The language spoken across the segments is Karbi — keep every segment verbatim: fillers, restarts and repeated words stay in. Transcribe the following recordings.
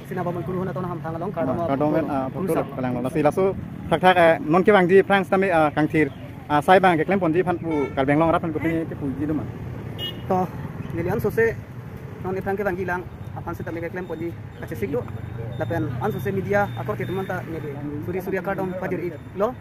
Sina Bamon Kuru Sonaton Hamphang along, kardom, ah, kardom, ah, Kuru, photo sir. Kalang lo. Lasi laso thakthak, eh, non kevangji aphrang sitame, ah, kangthir, ah, asai abang keklem ponji aphan pu Karbi Anglong arat aphan kopine kepuji do ma? To, neli ansose non aphrang kevangji lang aphan sitame keklem ponji kachesik do. Lapen ansose media akorte atum anta neli suri suri akardom pajir-i lo.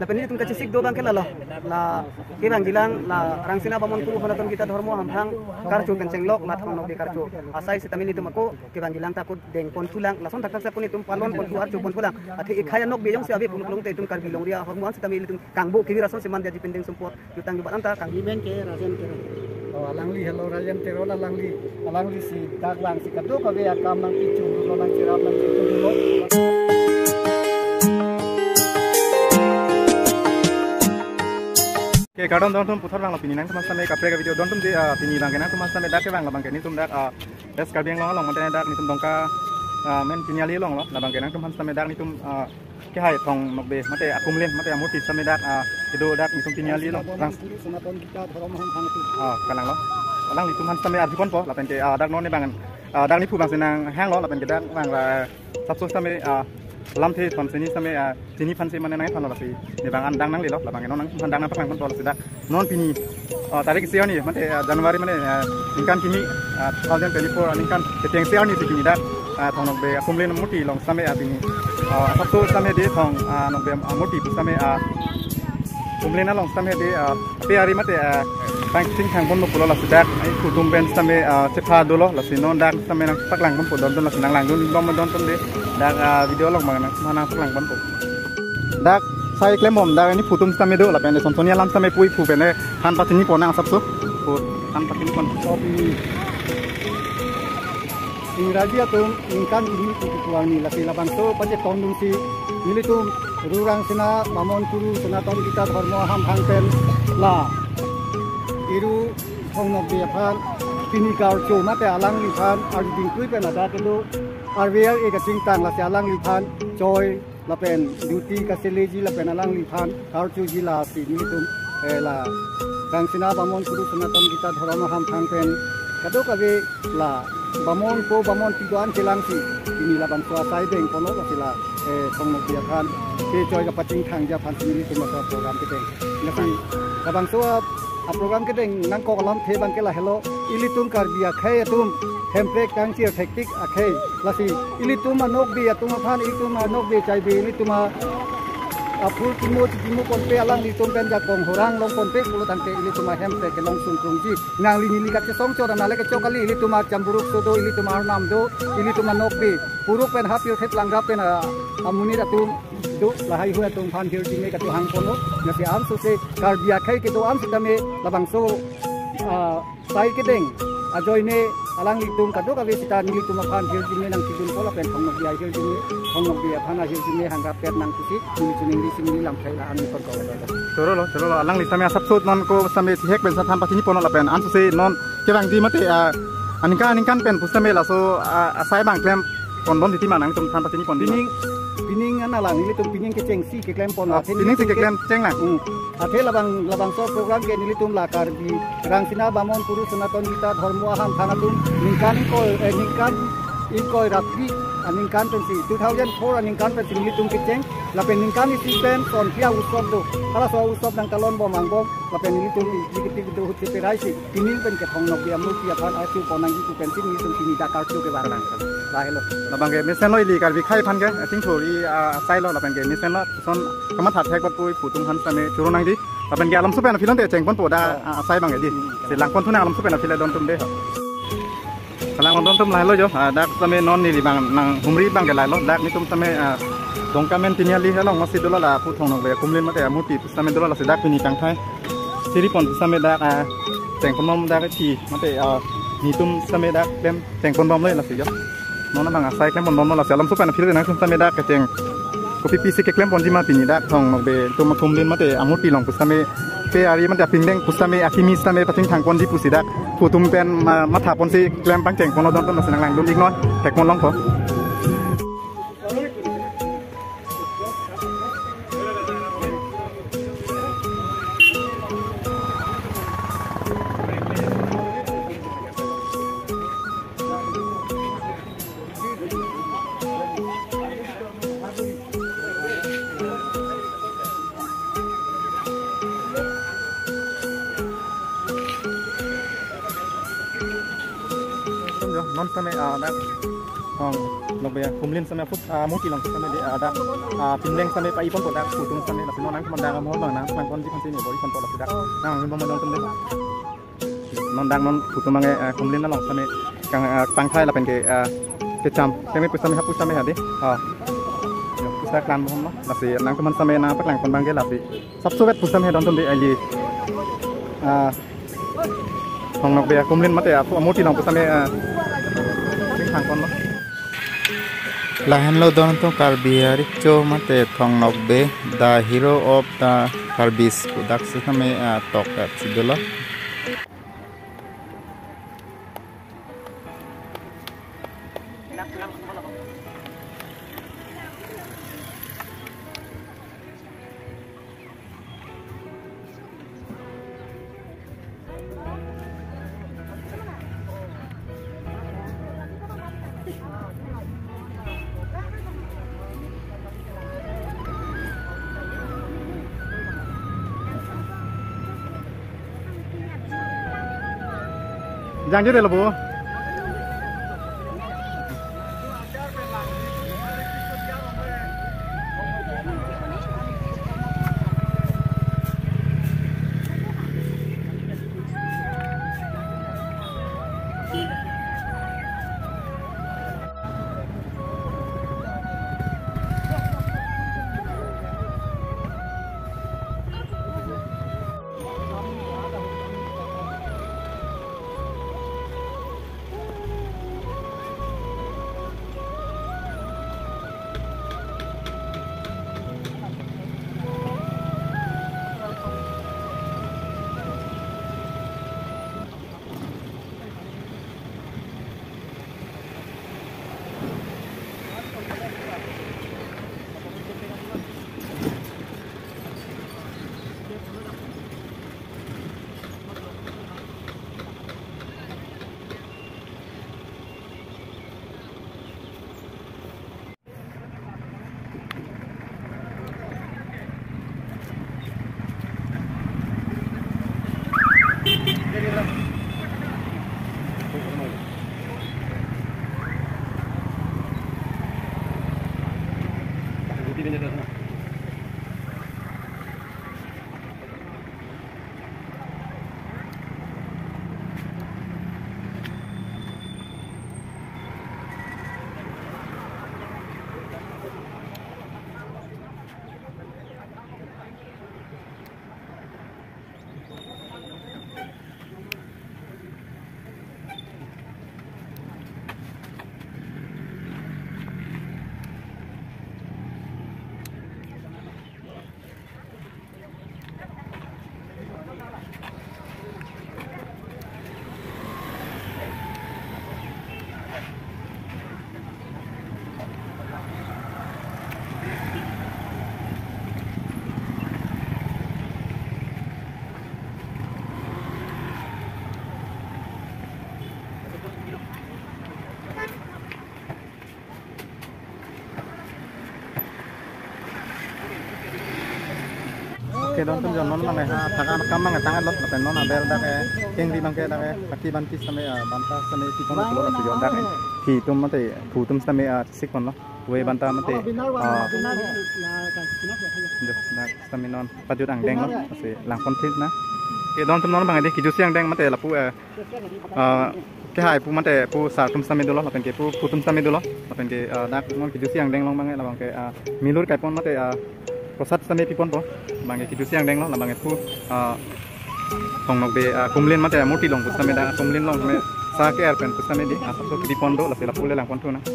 Lapen nelitum kachesik do abang ke lalo. La kevangji lang, la Rangsina Bamon Kuru Sonaton Gita Dhormo Hamphang karcho pen chenglok, la Thong Nokbe karcho asai sitame nelitum ako kevangji lang ta ako deng ponthulang, lason thakthak sitame nelitum palon ponthu, archo ponthulang. Athe ekhai anokbe jongsi ave pulote itum Karbi longri ahormu an sitame nelitum kangbo kevir ason si mandetji pen deng sumpot jutang jubat anta kang. Imen ke Rajen Teron. Oh, alangli, hello, Rajen Teron, alangli, alangli si dak vangsi kadokave akam nangpichun lo, nangcherap nangchitun lo. Oke, kardom don atum, puthot vanglo pini nangtum aphan sitame kaprek video don atum di, ah, pini abang ke nangtum aphan sitame dak kevang labang ke nelitum dak, ah, West Karbi Anglong along mate dak nelitum Dongka, ah, main Tiniali along lo, labang ke nangtum aphan sitame dak nelitum, ah, kehai Thong Nokbe mate akumlen mate amurti sitame dak, ah, kedo dak nelitum Tiniali along. Rang- Sonaton Gita Dhormo Hamphang atum. Ah, kalang lo. Alanglitum aphan sitame arju ponpo lapen ke, ah, dak non ne abang, ah, dak nephu abang si nanghang lo lapen ke dak abang la asapso sitame, ah, lamthe thon sini sitame, ah, chini aphan si mane nangthan lo lasi ne abang an dang nanglelo labang ke non nangtum aphan dang nangpaklang ponpo lasi dak non pini, ah, tarik isi arni mate, ah, January mane, ah, ningkan kimi, ah, two thousand twenty-four, ah, ningkan kecheng isi arni si pini dak, ah, Thong Nokbe akumlen murti along sitame, ah, pini, ah, asapso sitame di Thong, ah, Nokbe, ah, murti pu sitame, ah, kumlen along sitame di, ah, pe ari mate, ah, pangchingthang ponpo pulo lasi dak, ah, nephu atum pen sitame, ah, chepha dolo lasi non dak sitame nangpaklang ponpo don atum lasi nanglangdun bom don atum di dak, ah, video along abang nangpaklang ponpo. Dak asai klembom dak nephu atum sitame do lapen eson soni alam sitame pu iphu pen than pachini pon asapso. Pu than pachini pon. Kopi. Ingraji atum ningkan hini pu pu arni lasi labangso pachetong dunsi nelitum Ru Rangsina Bamon Kuru Sonaton Gita Dhormo Hamphang pen la Iru Thong Nokbe aphan pini karcho mate alangliphan arju dingtui pen ladak kedo R V R A kachingtang lasi alangliphan choi lapen duty kaseleji lapen alangliphan karchoji lasi nelitum, eh, la Rangsina Bamon Kuru Sonaton Gita Dhormo Hamphang pen kadokave la bamon ko bamon pi do-an kelangsi pini labangso asai deng ponlo lasi la, eh, Thong Nokbe aphan kechoi kapachingthangji aphan si nelitum laso program kedeng. Lasi labangso a, a program kedeng nangkok alamthe abang ke lahelo, ilitum Karbi akhei atum hemprek kangchir thektik akhei. Lasi ilitum anokbe atum aphan, ilitum anokbe chaibe, ilitum a, aphur kimo chikimo ponpe, alanglitum pen jakong horang long ponpe pulo tangte ilitum ahemprek kelong sungkrungji. Nangli neli kachesong chot anale kechok kali, ilitum acham buruk so do, ilitum arnam do, ilitum anokbe puruk pen hapir thep langrap pen a, amonit atum do, lahaihui atum aphan hirjume kachehang ponlo. Lasi ansose Karbi akhei kedo-an sitame labangso, ah, asai kedeng ajoine alanglitum kadokave sita nelitum aphan hirjume nangchidun po lapen Thong Nokbe ahirjume, Thong Nokbe aphan ahirjume hangrap pet nang pusi neli choningri si neli lamthe la-an pon ko. Choro lo, choro lo, alangli sitame asapso non ko sitame chihek pen sa than pachini ponlo lapen ansose non kevangji mate, ah, aningkan aningkan pen pu sitame laso, ah, asai abang klem pon bom titi ma nangtum than pachini pon. Pining, pining an alang, nelitum pining kechengsi keklem pon. Oh, athe pining si nelitum ke- keklem cheng lang. Hmm. Athe labang, labangso program ke nelitum la Karbi Rangsina Bamon Kuru Sonaton Gita Dhormo Hamphang atum ningkan ingkoi, eh, ningkan ingkoi ra phli aningkan pensi, two thousand four aningkan pensi nelitum kecheng lapen ningkan isi pen son phli a-utsob do. Halaso a-utsob nangtalon bom angbong lapen nelitum executive do ahut cheperai si pining pen ke Thong Nokbe amurti aphan archu pon nangji pu pensi nelitum pini dak karcho kevan lang. Lahelo. Labang ke mesenlo ili Karbi akhei aphan ke, I think thori, ah, asai lo lapen ke mesenlo, son kamatha thek bot pu iphu atum aphan sitame choro nangji. Lapen ke alamso pen aphi lonte cheng ponpo dak, ah, asai abang ke di. Si lang ponthu nang alamso pen aphi le don atum de. Kalang don atum lahelo jo, ah, dak sitame non neli abang nanghumri abang ke lahelo, dak nelitum sitame, ah, Dongka main Tiniali along masi dolo la pu Thong Nokbe akumlen mate amurti sitame dolo lasi dak pini kangthai siri pon sitame dak, ah, cheng pon bom dak thi mate, ah, nelitum sitame dak klem cheng pon bomlo lasi jo. Non abang asai klem pon bomlo lasi alamso pen aphi le nangtum sitame dak kecheng kopi pisi keklem ponji ma pini dak Thong Nokbe atum akumlen mate amurti along pu sitame pe ari mate apindeng pu sitame akimi sitame pachingthang ponji pusi dak pu atum pen ma-, matha ponsi klem pangcheng ponlo don atum lasi nanglangdun iknon thek pon longpo. Non sitame, ah, dak Thong Nokbe Kumlin sitame aphu, ah, murti along sitame dei, ah, dak, ah, pinleng sitame pa-iponpo dak phutum sitame, lasi non nangkeman dak amahol abang nangpangponji aphansi ne bor-iponpo, lasi dak nang-angbong ma dong tum dei. Non dak non phutum abang, ah, Kumlin along sitame kang, ah, pangthai lapen ke, ah, kecham sitame pu sitame hapu sitame ha dei. Ah. Yo, pu sitame klangbomlo. Lasi nangkeman sitame nangpaklangpon abang ke lasi sapso vet pu sitame don tum dei, ali. Ah, Thong Nokbe Kumlin mate aphu amurti along pu sitame, ah, ring thangponlo. Lahenlo don tum Karbi Recho mate Thong Nokbe, the hero of the Karbis pu dak sitame, ah, tok kat si dolo. Jangje delo bo. Oke, don tum jon non abang, eh, ha, thak akam abang, eh, tang alot, lapen non aber dak, eh, kengri abang ke dak, eh, kaki banti sitame, ah, banta sitame kipon pulo, lapen jon dak, eh, phutum mate, phutum sitame, ah, sikponlo. Kove banta mate, ah, jo, dak sitame non pajut angdenglo, lasi langpon thik nang. Oke, don tum non abang, eh, dei, kejutsi angdeng mate lapu, eh, Ah, kehai pu mate pu sar atum sitame dolo, lapen ke pu phutum sitame dolo, lapen ke, ah, dak non kejutsi angdeng along abang, labang ke, ah, milur kaipon mate, ah, prosad sitame piponpo, labang ke kejutsi angdenglo, labang ke pu, ah, Thong Nokbe, ah, Kumlin mate, ah, murti along pu sitame dak Kumlin along sitame sa ke-er pen pu sitame dei, ah, so kipon do, lasi lapu le langpon thu nang.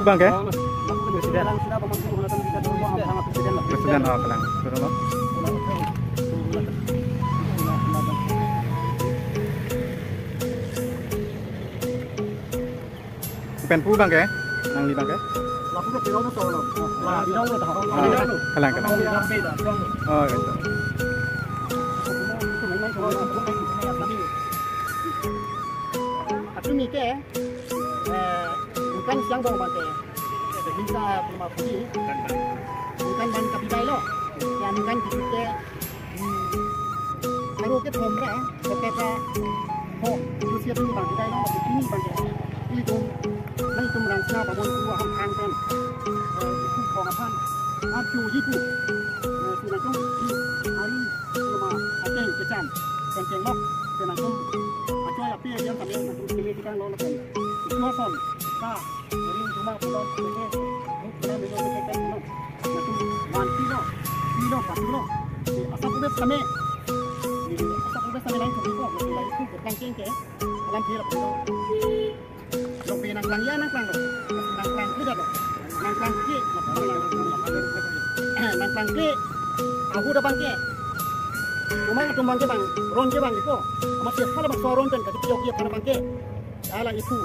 Abang ke? Presiden, oh, kalang. Turun, oh. Pen pu abangke, nangli abangke. Lapu ke tirong solo. La, tirong lo, tirong lo. Ah, kalang, kalang. Oh, ya. Atumi ke, eh, bukan siang dong abangke. Bisa cuma pergi. Bukan ban kapidai lo. Ya, bukan kita ke, hmm, baru ke thom ra, oke ka, ho, itu siap ini bang, kita lo, ini bang, ini dong, nang itu merang siapa, mau itu aham hang kan, eh, itu thom aphan, ah, itu, itu, eh, sudah itu, hari, cuma, oke, kecam, kenceng lo, kena itu, acoi api, yang kami, itu, sini kita lo, lo, kan, itu son, ka, Ring cuma pulang, oke. Ini pulang, ini, ini, ini, ini. Nanti wan kilo, kilo, empat kilo. Di asap ubes kami. Di asap ubes kami lain kilo, lain itu bertang cengke. Alam dia pulang. Lopi nangklang ya, nangklang lo. Nangklang tidak lo. Nangklang ke, nangklang ke. Aku udah bangke. Cuma itu bangke bang, ron ke bang itu. Masih hal bang soron pen, kasih piyok dia pada bangke. Ala itu,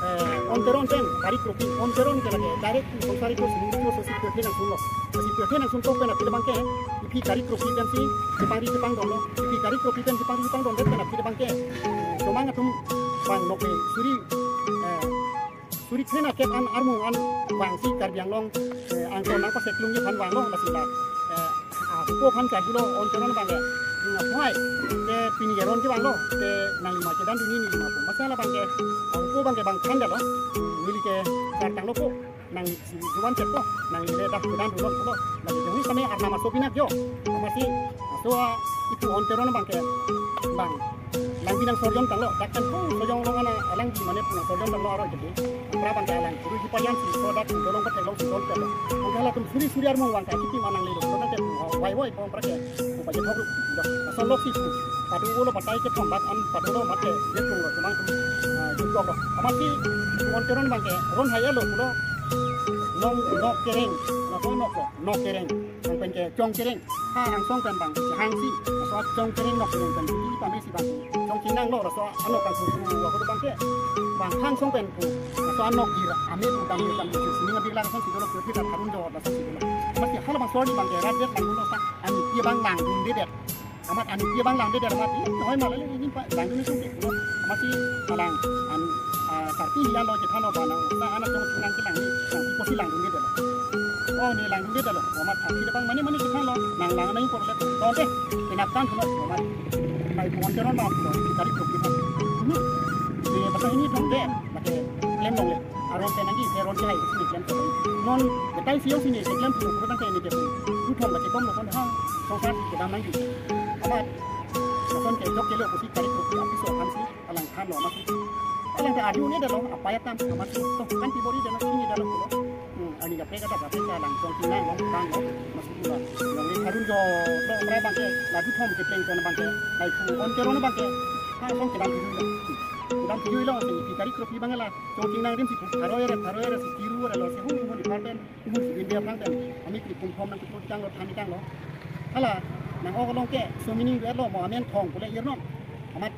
eh, on teron pen, kari kropi, on teron ke lagi, direct to, konsari to, sini to, sisi pirthe nangsunlo. Sisi pirthe nangsun tok pen aphi abangke, iphi kari kropi pen si, sipari sipang dong lo, iphi kari kropi pen sipari sipang dong pen aphi abangke. Somang atum bang nokpe, suri, eh, suri kena kep an armu an bang si Karbi Anglong, eh, angkon nangpaseklung ye phan bang lo, lasi la, eh, ah, upo phan kajulo on teron bang ke. Nga phai. Ke pini ke ron ke bang lo. Ke nangli ma chedan duni neli ma pu. Masa la bang ke. Ah, upo bang ke bang than da lo. Neli ke kartang lo po. Nangli si juan chet po. Nangli le dak chedan dun lo po. Lagi jong ni kami arna maso pinak jo. Masi, maso, ah, itu on teron bang ke. Bang. Lang pinang sorjon tanglo. Dak kan po sorjon lo ana alang di mane pinang sorjon tanglo aro jadi. Pra bang ke alang, guru ji payan si, so dak, dolong ketek long si, dolong ketek long. Angke halatum suri suri armung bang ke, kiti manang lelo, dolong ketek long, wai wai, bang pra ke, upa je thok rup, dok, asal lok si, padu ulo patai kethom bak an, padu lo mate, jet long lo, cemang tum, ah, jet long lo. Amat si, on teron bang ke, ron hai lo, pulo, nong, nok kereng, nok, nok, nok kereng, nang pen ke, chong kereng. Ha angsong pen bang, hang si, laso chong kereng nok kereng pen, iti pame si bang, chong chinang lo, laso anok kan su, su, lo ko bang ke, bang hang song pen ku, laso anok di ra, ame ku bang, kan su, sini ngabi lang song si dolo, kita harun do, laso si dolo. Masi hala bang sorry bang ke, rat det bang dolo sa, ani pia bang langdundedet. Amat ani pia bang langdedet amat, ini hoi malah ini pa, langdun itu ke, amat si, malang, an, ah, sarpi hian lo, kita lo, bang, sa, anak chong chinang ke lang, yang tipe si langdundedet. Oh, ne langdundedet lo. Amat aphi bang mane mane kita lo. Nang lang nang por le. To de. Penap kan lo amat. Hai pon teron bang lo. Kari tok kita. Hmm. Di mata ini dong de. Lake klem dong le. Aron te nangji, aron te hai sini klem to. Non betai sio sini klem to. Kurang te ini ke. Tu thong lake kom lo kon ha. Song sa ke dam nangji. Amat. Kon ke jok ke lo kusi kari tok api so kan si. Alang than lo amat. Alang ta adu ne dalo, apa ya tam amat. To kan ti bori dalo, ini dalo lo. Hmm, ani ya pega ta pega alang chong chinang long than lo. Masi lo. Long ni harun jo lo pra bang ke, ladu thom ke pleng pen bang ke. Hai pu on teron bang ke. Ha long ke dam tujuh lo. Dam tujuh lo, si pi kari kropi bang la. Chong chinang rim si pu. Haro ere, haro ere, si tiru ere lo, si hung hung di parten. Imun si India phrang pen, ami kri kum thom nang kri tang lo, thani tang lo. Hala, nang ok along ke, so meaning lo mo amen thong pule irnon. Amat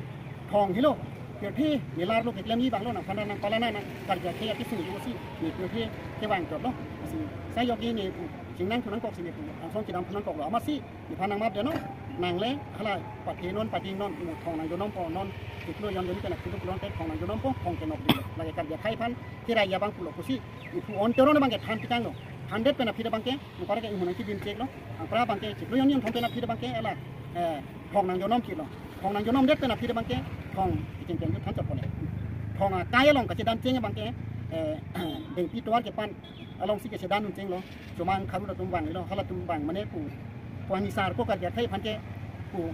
thong hilo, pirthe, nilar lo keklem ni bang lo, nang pana nang palana nang karja ke ati sung lo si, ni pirthe ke bang lo. Si, sa yok ni pu, chingnang thu nangkok si ni pu, angsong kedam thu nangkok lo. Amat si, ni phan nang map de no, nang le, hala, pathe non, pading non, mo thong nang jonom po non, tiklo yon joni kena kudu kulon te thong nang jonom po, thong ke nok di. Lagi karja khai phan, kira ya bang pulo pusi, ipu on teron bang ke than tikang lo. Than det pen aphi bang ke, nupara ke imun nang kibin chek lo. Ang pra bang ke chek lo yon yon thong pen aphi bang ke ala. Eh, thong nang jonom chek lo. Thong nang jonom det pen aphi bang ke, thong icheng cheng than chok pole. Thong akai along kachedan cheng bang ke, eh, dengpi tovar ke pan along si kachedan un cheng lo. Chomang kharu atum bang lo, halatum bang mane pu. Pu ani sar ko karja khai phan ke pu.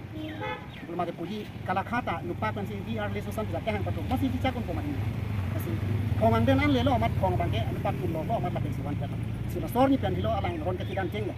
Belum ada puji kalakhata lupa kan si di arle susan tidak kehang patung. Masih dicakun pemain. Masih khongang den an lelo amat khong bang ke anu pat tum lo amat lapen suan pen. Si la sor ni pen hilo alang ron kachedan cheng lo.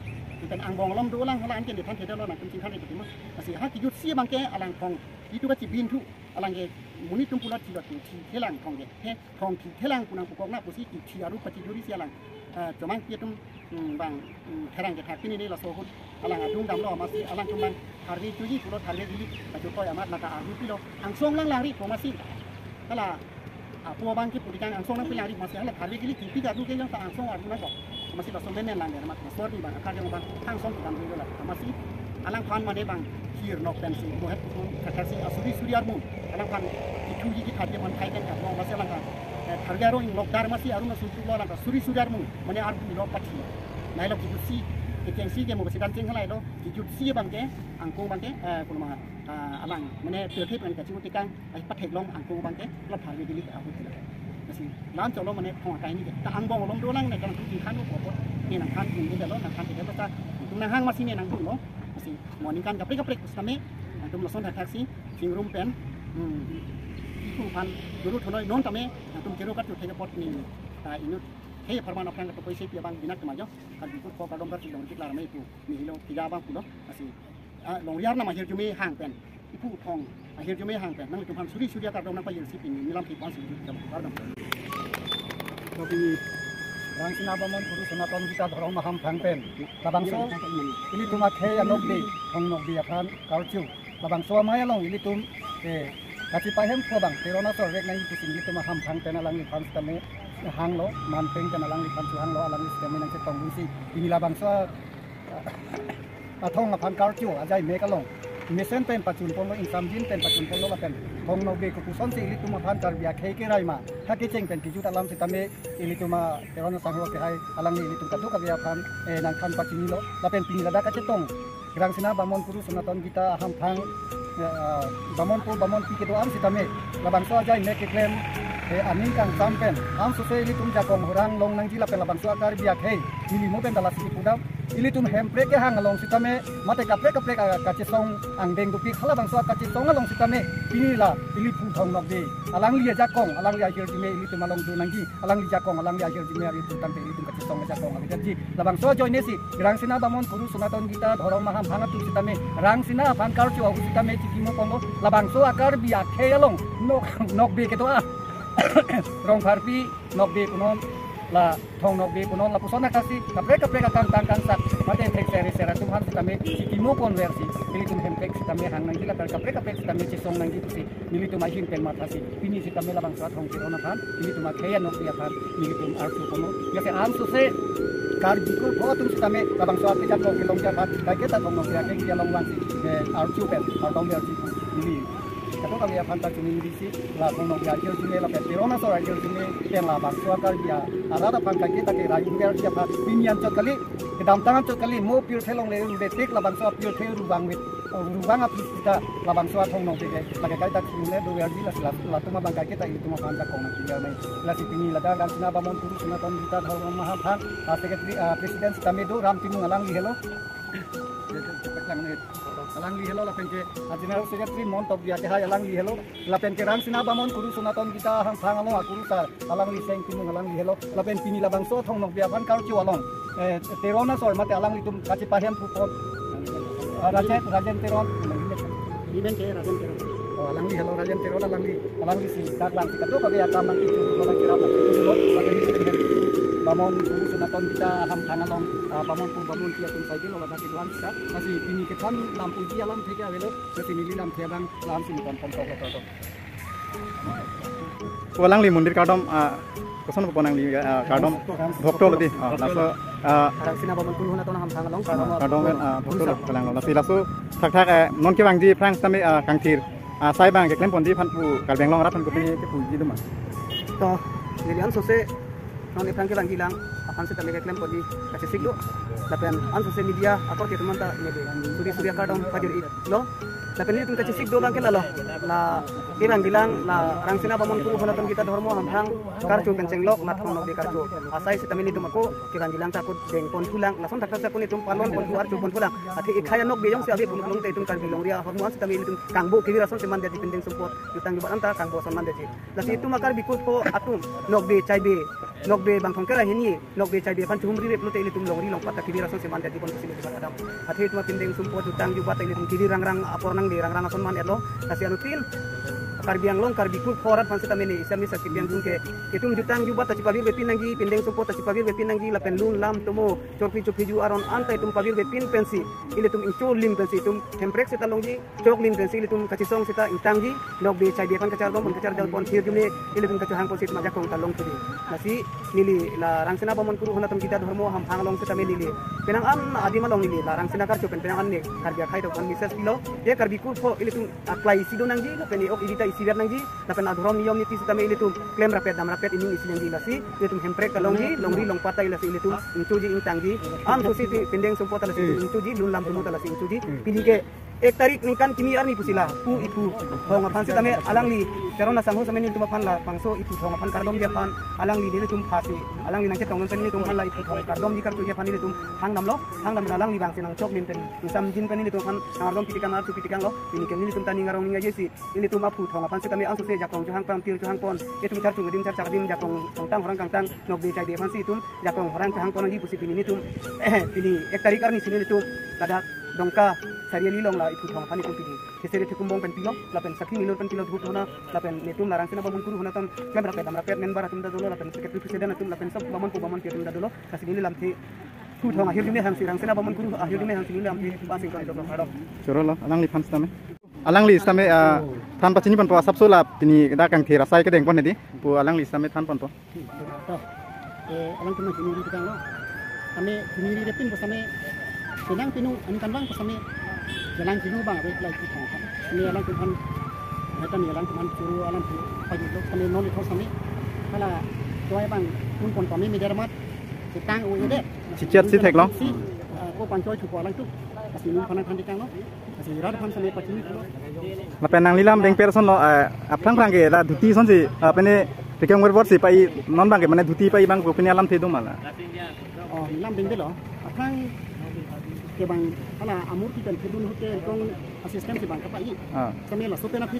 Pen angbong lom do lang hala an ke ni than theda lo nang tum ching than itu mas. Masih ha kijut si bang ke alang khong itu kachibin thu alang ke monit tum pulat thilo thu thi thelang khong ke. He khong thi thelang pu nang pukok na pusi thi thi aru pachijuri si alang. Ah, chomang pi atum, hmm, bang, hmm, therang ke thak pini ni laso ahut alang adung dam lo amat si alang chomang harve chuji pulo harve jili kachotoi amat lata arhu pilo angsong lang langri pu amat si. Hala Apo abang ke putih kang angsong nangpilangri, masi hala tharve kili kingpi kardu ke jang ta angsong ardu nangkok. Masi laso menen lang der mat, laso arni abang akar jang abang angsong kedam dulu la. Masi alangphan mane bang hirnok pensi, mohet kusun, kakasi asuri suri armu. Alangphan ithu ji kithat je man thai kan kap, masi alangphan, eh, tharve aro inglok dar masi arun asun tu lo alangphan suri suri armu. Mane ardu lo pathi. Nai lo kijutsi, kechengsi ke mo besi dan cheng halai lo, kijutsi abang ke, angkung abang ke, eh, kulma, ah, alang, mane pirthip kan kaching utikang, ai pathek long angkung abang ke, lo tharve kili ke ahut kila. Masi, lam cholo mane thong akai ni ke, ta angbong along dolang ne, kan tu khan lo popot, ne nangkhan tung ke lo, nangkhan ke lo ta, tung nanghang masi ne nangdun lo, masi, morning kan kaprek kaprek sitame, nangtum lason thak thak si, chingrum pen, hmm, ipu phan, duru thonoi non tame, nangtum kero kat tu thek apot ni, ta inut, he pharman aphrang katu koi sepi abang binak tama jo, kan bikur ko kadom kat tu dong kit lar me ipu, ni hilo, tiga abang pulo, masi, ah, longri arnam ahirjume hang pen. Ipu thong ahirjume hang pen. Nanglitum aphan suri suri akardom nangpajirsi pini. Nilam kipan suri jam kardom. Kopi Rangsina Bamon Kuru Sonaton Gita Dhorom Ahamphang pen. Labangso ilitum akhei anokbe, thong nokbe aphan karchu. Labangso amei along ilitum, eh, kachipahem kho abang, Teron asor vek nangji pusi ilitum ahamphang pen alangliphan sitame hanglo, manpeng pen alangliphan chu hanglo, alangli sitame nangchetong dunsi. Pini labangso athong aphan karchu ajai mek along mesen pen pachun ponlo, ingsamjin pen pachun ponlo lapen thong nokbe kopuson si ilitum aphan Karbi akhei kerai ma ha kecheng pen kijut alam sitame ilitum a Teron asangho kehai alangli ilitum kadokave aphan, eh, nangthan pachinilo lapen pini ladak kachetong Rangsina Bamon Kuru Sonaton Gita Ahamphang, eh, ah, Bamon po Bamon pi kedo-an sitame labangso ajai mek keklem, eh, aning kangsam pen ansose ilitum jakong horang long nangji lapen labangso a Karbi akhei nilimo pen dalasi ipudam ilitum Hemprek kehang along sitame mate kaprek kaprek a kachesong angdeng dopik halabangso a kachesong along sitame pini la ili phu thong nokbe alangli ajakong alangli ahirjume ilitum along do nangji alangli jakong alangli ahirjume ari phu tangte ilitum kachesong ajakong alangli ji labangso ajoine si Rangsina Bamon Kuru Sonaton Gita Dhorom Ahamphang atum sitame Rangsina aphan karchu ahut sitame chikimo ponlo labangso a Karbi akhei along nok nokbe kedo a Rongpharpi nokbe punon la thong nokbe punon lapuson akasi kaprek kaprek akang tang kangsak mate thek seri sera tum han sitame chikimo ponversi ilitum Hemprek sitame hang nangji lapen kaprek kaprek sitame chesong nangji pusi nelitum ahin pen mathasi pini sitame labangso athong Teron aphan nelitum akhei anokbe aphan nelitum archu ponlo. Jase ansose Karbi kurpho atum sitame labangso apejak long kelong aphan kaiketa thong nokbe akhei kelong vangsi, eh, archu pen kardom archu neli kadokave aphan ta chuningri si la thong nokbe ahirjume lapen Teron asor ahirjume pen labangso a Karbi arat aphan kaiketa kerai verji aphan pini anchot kali kedamtang anchot kali mo pirthe longle betik labangso pirthe ruvang vit ruvang aphi sita labangso athong nokbe ke lake kaita chungle doverji la la latum abang kaiketa ilitum aphan jakong nangkiliar nai. Lasi pini ladak Rangsina Bamon Kuru Sonaton Gita Dhorom Ahamphang a secretary, ah, president sitame do Ram Timung alangli helo. Alangli helo lapen ke a general secretary Mon Tokbi akehai alangli helo lapen ke Rangsina Bamon Kuru Sonaton Gita Ahamphang along akurusar alangli Seng Timung alangli helo lapen pini labangso thong nokbe aphan karchu along, eh, Teron asor mate alanglitum kachipahem pu pon, ah, Rajen, Rajen Teron. Iben ke Rajen Teron. Oh, alangli helo Rajen Teron alangli, alangli si dak lang si kadokave akam nangkichu lo nangkirap nangkichu lo lapen Bamon Kuru Sonaton Gita Ahamphang along, ah, Bamon pu Bamon pi atum sai lo ladak kedo-an sita. Lasi pini kethan lampuji alamthe ke avelo, lasi neli lamthe abang la-an si ningkan pontok lo kardom. Ko alangli mondir kardom, ah, koson ko alangli, ah, kardom, bhokto lo dei, ah, laso, ah, Rangsina Bamon Kuru Sonaton Ahamphang along kardom, ah, bhokto lo, kalang lo. Lasi laso thakthak, eh, non kevangji aphrang sitame, ah, kangthir, ah, sai abang keklem ponji aphan pu Karbi Anglong arat aphan kopi kepuji doma. To, neli ansose non aphrang kevangjilang aphan sitame keklem ponji kachesik do. Lapen ansose media akorte atum anta neli suri suri akardom pajir-i lo. Lapen nelitum kachesik do abang ke lalo. La kevangjilang la Rangsina Bamon Kuru Sonaton Gita Dhorom Ahamphang karchu pen chenglok la thong nokbe karchu asai sitame nelitum ako kevangjilang ta ako deng ponthulang lason thakthak ako nelitum palon ponthu archu ponthulang. Athe ekhei anokbe jongsi ave pu longte itum Karbi longri ahormu an sitame nelitum kangbo kevir ason si mandetji pindeng sumpot jutang jubat anta kangbo ason mandetji. Lasi itum a Karbi kurpho atum nokbe chaibe Nokbe bang thomkep ra hini, nokbe chaibe aphan chihumri rep lote ilitum longri longpat ta kevir asonsi mandetji pon pusi neli bang adam. Athe itum apindeng sumpot jutang jubat ta ilitum kevir rangrang apor nangle, rangrang ason man-etlo. Lasi anuttin Karbi Anglong, Karbi kurpho arat aphan sitame neli isi amisa kepi angtung ke, itum jutang jubat ta chipavirvepin nangji, pindeng sumpot ta chipavirvepin nangji, lapen lun lam tomo, chorpi chopiju aron anta itum pavirvepin pensi, ilitum ingcholim pensi itum hemprek seta longji, choklin pensi ilitum kachesong seta ingtangji, nokbe chaibe aphan kachardom pon kachardal pon hirjume ilitum kachohang ponsi itum ajakong ta long thudi. Lasi neli la Rangsina Bamonkuru Honatam Gita Dhormo Hamphang along sitame neli penang an adim along neli la Rangsina Karcho pen penang an ne Karbi akhai dokpon message pilo. Ye Karbi kurpho ilitum aklai isi do nangji, lapen e-ok edi ta isivet nangji, lapen adhorom niyom niti sitame ilitum klem rapet dam rapet ining isi nangji. Lasi ilitum hemprek ta longji, longri longpat ta lasi ilitum ingchoji ingtangji. Ansose pindeng sumpot ta lasi ilitum ingchoji, lun lam tomo ta lasi ingchoji. Pini ke ek tarik ningkan kimi arni pusi la pu Iphu Thong aphan sitame alangli Teron asangho sitame nelitum aphan labangso Iphu Thong aphan kardomji aphan alangli nelitum phasi, alangli nangchetong pen nelitum aphan la Iphu Thong kardomji karchoji aphan nelitum hangdamlo. Hangdam alangli bangsi nangchoklin pen nangsamjin pen nelitum aphan nangardom pitikang, archu pitikanglo. Pini ke nelitum ta ning arong ning ajoisi ilitum Aphu Thong aphan sitame ansose jakong chohang pon, tir chohang pon, itum charchung adim charchak adim, jakong kangtang horang kangtang, nokbe chaibe aphansi itum jakong horang chohang pon nangji pusi pini nelitum, pini ek tarik arni si nelitum ladak Dongka Sariali along la Iphu Thong aphan itum pini Keseri Thekumbong pen pilo, lapen sakhi milur pen pilo, dhup dhona, lapen nelitum la Rangsina Bamonkuru Honatam klem rapet dam rapet member atum ta dolo, lapen secretary president atum, lapen sob bamonpo bamonpi atum ta dolo. Lasi neli lamthe Aphu Thong ahirjume hangsi, Rangsina Bamonkuru ahirjume hangsi neli lamthe pasing kami dokok hardom. Chorolo, alangliphan sitame. Alangli sitame, ah, than pachini ponpo asapso la pini dak kangthir asai kedeng pon hedi. Pu alangli sitame than ponpo. To, eh, alangtum nangchiniri tanglo. Kami chiniri repin pu sitame, penang pinu ankan bang pu sitame, jalan pinu bang ave lai ki thong kan. Kami alangtum aphan, kami alangtum aphan choro alam pu pajutlo, kami non ithok sitame, hala choi bang un pon kami media mat, chetang u ede. Chichat si theklo. Si, ah, ko panchoi thupo alangtum. Lasi nelitum aphan than tanglo. Lasi rat aphan sitame pachini thulo. Lapen nangli lam dengpet asonlo, eh, aphrang phrang ke la dhuti asonsi, eh, pene Rikong Werbot si pai non bang ke mane dhuti pai bang ko pene alamthe do ma la. Oh, neli lam dengpetlo. Aphrang ke bang hala amur ki pen kedun hote Rikong assistant si bang kapai. Ah. Sitame laso pen aphi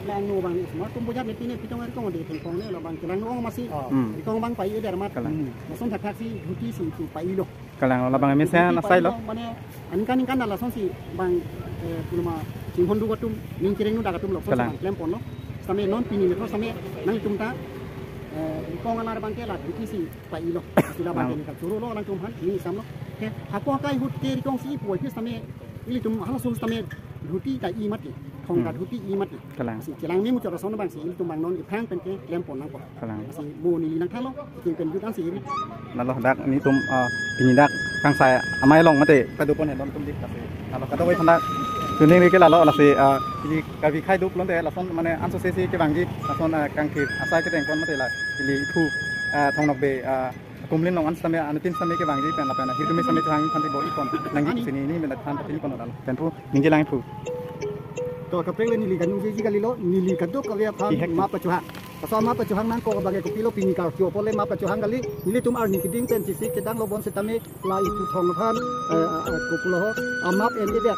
langno bang smart tum bojar ne pine pitong Rikong de tengkong ne la bang kelangno ong masi. Hmm. Rikong bang pai eder mat. Kalang. Lason thakthak si dhuti si tu pailo. Kalang, labang M S A na sai lo. Mane, aningkan aningkan na lasonsi bang, eh, puluma chinghon du atum, ning kireng nu dak atum lo, Kalang. Bang klem ponlo. Sitame non pini metro sitame nangtum ta, eh, Rikong alar bang ke la dhuti si pailo. Sila bang ke Kalang. Neli kachorolo alangtum aphan, neli samlo. Ke, hako hakai ahut ke Rikong si pu pi sitame, ilitum halaso sitame dhuti ta i mati, thong ta Hmm. dhuti i mati. Kalang. Si chelang memu choro son bang si ilitum bang non iphrang pen ke klem pon nangpo. Kalang. Si mo neli nangthanlo, ikin pen jutang si iri. Lalo dak nelitum, ah, pini dak kangsai amei along mate pado pon hedon tum dik lasi. Lalo kadokave aphan dak tuning ri ke lalo lasi, ah, pini kavi khai dup lonte lason mane ansose si kevangji lason, ah, kangthir asai kedeng pon mate la ili Iphu, ah, Thong nokbe, ah, Kumlin along an sitame anuttin sitame kevangji pen lapen ahirjume sitame chohang aphan ti bor-i pon nangji. Ani. Sini ini mena than pachini pon lalo. Pen pu ningje lang Iphu. To kaprek le neli kaningjeji kalilo, neli kadokave aphan Ihek. Map pachohang. Laso map pachohang nangkok abang ke kopilo pini karkio pole map pachohang kali. Nelitum arni keding pen chisi kedang lo bonsitame la Iphu Thong aphan, eh, eh, eh, kopulo ho, ah, map endedet.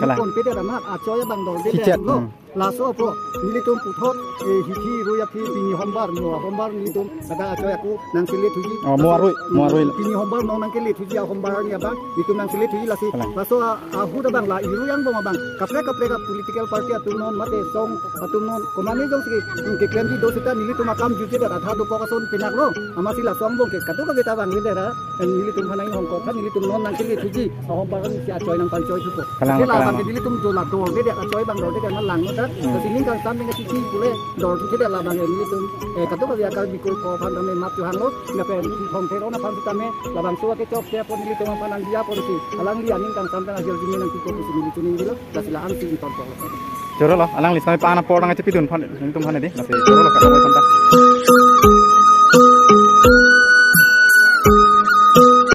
Kalang. Jukon pedet amat, achoi abang dordedet Ichet, lo. Hmm. Laso apot, nelitum puthot, eh, hithi rui aphi pini hombar, mo hombar nelitum, ada achoi ako nangselet thuji. Oh, mo arui, mo arui. Pini hombar mo nangkelet thuji, ah hombar ni abang, nelitum nangselet thuji lasi. Kalang. Laso a-, ahut abang la irui angbong abang. Kaprek kaprek a political party atum non mate song atum non. Komane jongsi, hmm, keklemji do sita nelitum akam jujedet adha dokok ason penaklo. Amatsi laso angbong ke kadokave ta vangvedet ra. Nelitum aphan nangkok tha nelitum non nangkelet thuji. Ahom bang si achoi nangpanchoi thupo. Kalang, kalang. Ke labang ke nelitum dola dordedet achoi bang dordedet ma langno ta. Hmm. Lasi ning kangsam ning kachiki pule dor thuthedet labang ke nelitum, eh, kadokave akal bikul ko aphan tame map chohanglo. Lapen Thong Teron aphan sitame labangso ake chokche apot nelitum aphan nangdiya apotsi alangli aning kangsam tang ahirjume nangkok pusi neli chiningdilo. Lasi la-an si iton toklo. Chorolo, alangli sitame pan apor nangchepidun aphan, nelitum aphan hedi, lasi chorolo kadokave aphan ta.